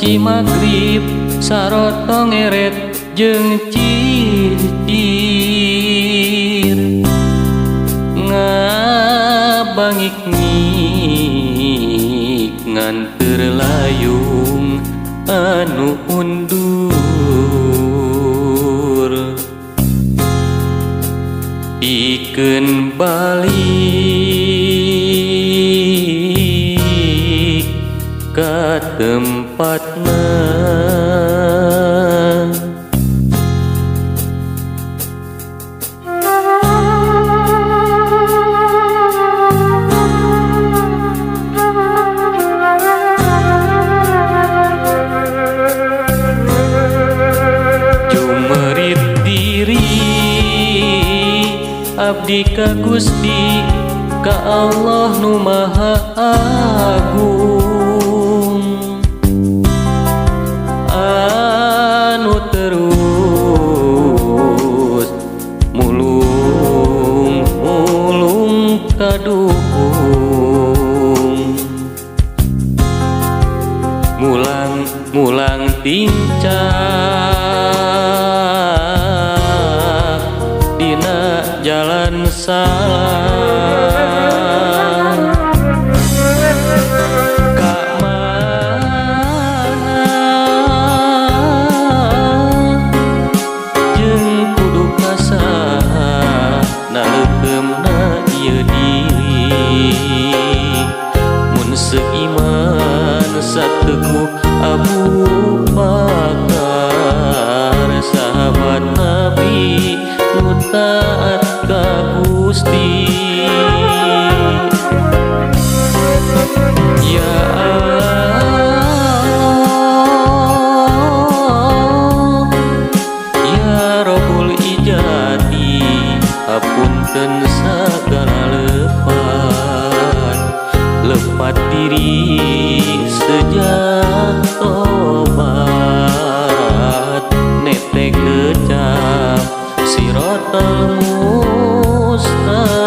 Wanci magrib saroto ngeret jeung cicir ngabangik-ngik ngan keur layung anu undur pikeun balik ka tempatna. Jumerit diri abdi ka Gusti ka Allah nu Maha Agung anu terus mulung mulung kaduhung mulang mulang tincak dina jalan salah. Ka mana jeung kudu ka saha naleukeumna ieu diri mun seiman sateguh Abu Bakar sahabat Nabi nu taat ka Gusti. Ya Allah ya Rabbul Ijati hapunten sagala lepat lepat diri sejak tobat nete kecap siratal mustaqim.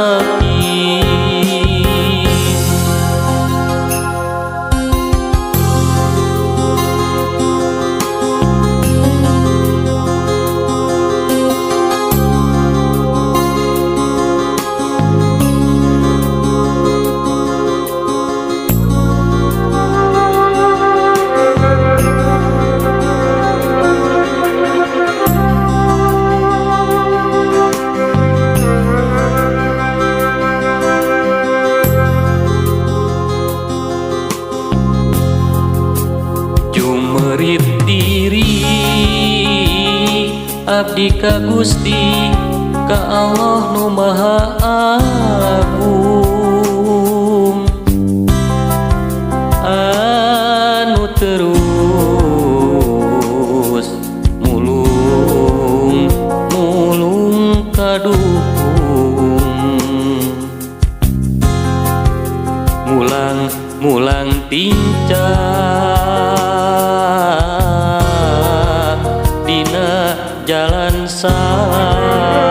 Jumerit diri abdi ka Gusti ka Allah nu Maha Agung anu terus mulung mulung kaduhung mulang mulang tincak dina jalan salah.